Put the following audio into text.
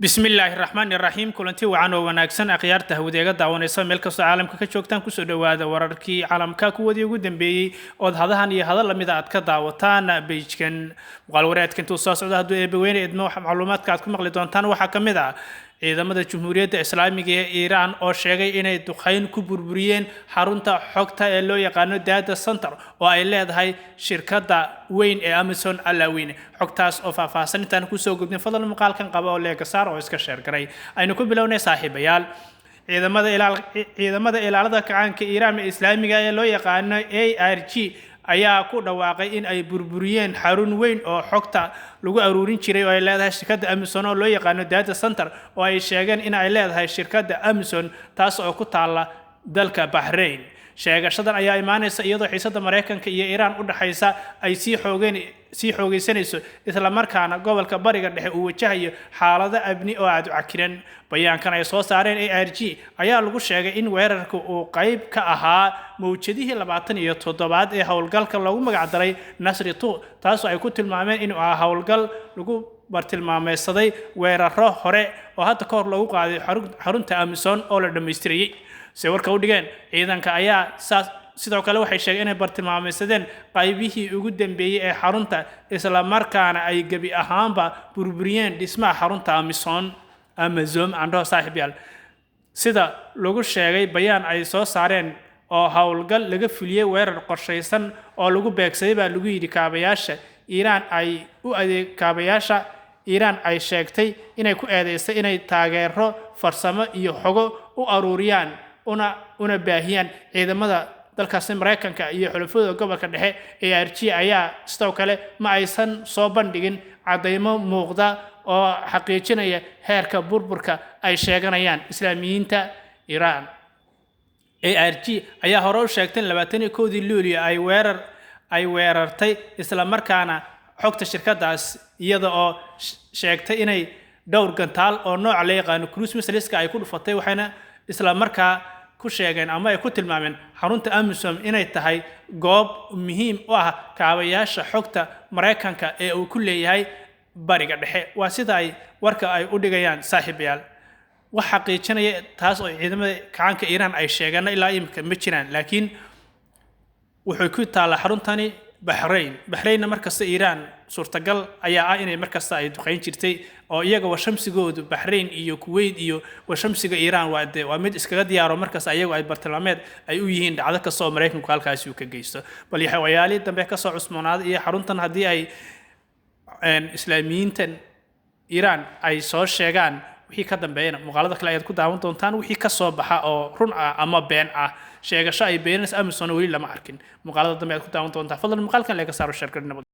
Bismillaahi raxmaani raxiim. Kulanti wacan oo wanaagsan, akhyaarta hawdeega daawanaysa meel kastoo caalamka ka joogtaan, kusoo dhowaada wararkii caalamka kuwoodii ugu dambeeyey ood hadahan iyo hadal lamida aad ka daawataan page-kan. Muuqaal wareedka intuu soo socdo, hadduu Eebaweyne idmo, macluumaadka aad ku maqli doontaan waxaa ka mid ah ciidamada Jumhuuriyadda Islaamiga ee Iiraan oo sheegay inay duqeyn ku burburiyeen xarunta xogta ee loo yaqaano data center oo ay leedahay shirkadda weyn ee Amazon. Allaweyne, xogtaas oo faahfaahsan intaan kusoo gudbin, fadlan muuqaalkan qaba oo like saar oo iska share garay. Aynu ku bilownay, saaxiibayaal. Ciidamada ilaalada kacaanka Iiraan ee Islaamiga ee loo yaqaano IRGC ayaa ku dhawaaqay in ay burburiyeen xarun weyn oo xogta lagu aruurin jiray oo ay leedahay shirkadda Amazon oo loo yaqaano data center, oo ay sheegeen in ay leedahay shirkadda Amazon, taas oo ku taalla dalka Bahrain. Sheegashadan ayaa imaanaysa iyadoo xiisadda Maraykanka iyo Iiraan u dhexaysa ay sii xoogaysanayso, islamarkaana gobolka Bariga Dhexe uu wajahayo xaalado amni oo aada u cakiran. Bayaankan ay soo saareen IRGC ayaa lagu sheegay in weerarka uu qayb ka ahaa mawjadihii 27aad ee howlgalka loogu magacdaray Nasri Two, taasoo ay ku tilmaameen inuu ahaa howlgal lagu bartilmaameysaday weeraro hore oo hadda ka hor loogu qaaday xarunta Amazon oo la dhammaystirayay. Se warka u dhigeen ciidanka ayaa saas. Sidoo kale waxay sheegeen inay bartilmaameysadeen qaybihii ugu dambeeyey ee xarunta, islamarkaana ay gebi ahaanba burburiyeen dhismaha xarunta Amazon andhaho. Saaxiib yaal, sida lagu sheegay bayaan ay soo saareen oo howlgal laga fuliyey weerar qorshaysan oo lagu beegsaday, baa lagu yidhi, kaabayaasha Iiraan ay sheegtay inay ku eedeysay inay taageero farsamo iyo xogo u aruuriyaan una baahiyaan ciidamada dalkaasi Maraykanka iyo xulafadooda gobolka dhexe. IRGC ayaa sidoo kale ma aysan soo bandhigin caddaymo muuqda oo xaqiijinaya heerka burburka ay sheeganayaan Islaamiyiinta Iiraan. IRGC ayaa hore u sheegtay in 21-dii Luulyo ay weerartay islamarkaana xogta shirkadaas, iyada oo sheegtay inay dhowr gantaal oo nooca la yaqaano cruise missileska ay ku dhufatay. Waxayna isla markaa ku sheegeen ama ay ku tilmaameen xarunta Amazon inay tahay goob muhiim u ah kaabayaasha xogta Maraykanka ee uu ku leeyahay Bariga Dhexe. Waa sida ay warka ay u dhigayaan, saaxiibayaal. Wax xaqiijinaya taas oo ciidamada kacaanka Iiraan ay sheegeen ilaa imika ma jiraan, laakiin wuxuu ku taallaa xaruntani Baxrayn. Baxraynna markasta Iiraan suurtagal ayaa ah inay markasta ay duqeyn jirtay, oo iyaga washamsigoodu Baxrayn iyo Kuwait iyo washamsiga Iiraan waa de waa mid iskaga diyaaro markasta iyagu ay bartilmaameed ay u yihiin dhacdo kasta oo Maraykanku halkaasi uu ka geysto. Bal waxyaalihii dambe kasoo cusboonaaday iyo xaruntan haddii ay Islaamiyiintan Iiraan ay soo sheegaan wixii ka dambeeyana, muuqaalada kale ayaad ku daawan doontaan wixii ka soo baxa oo run ah ama been ah. Sheegasho ay beeninaysa Amazon weli lama arkin. Muuqaalada dambe ayaad ku daawan doontaa. Fadlan muuqaalkan like saaro, share.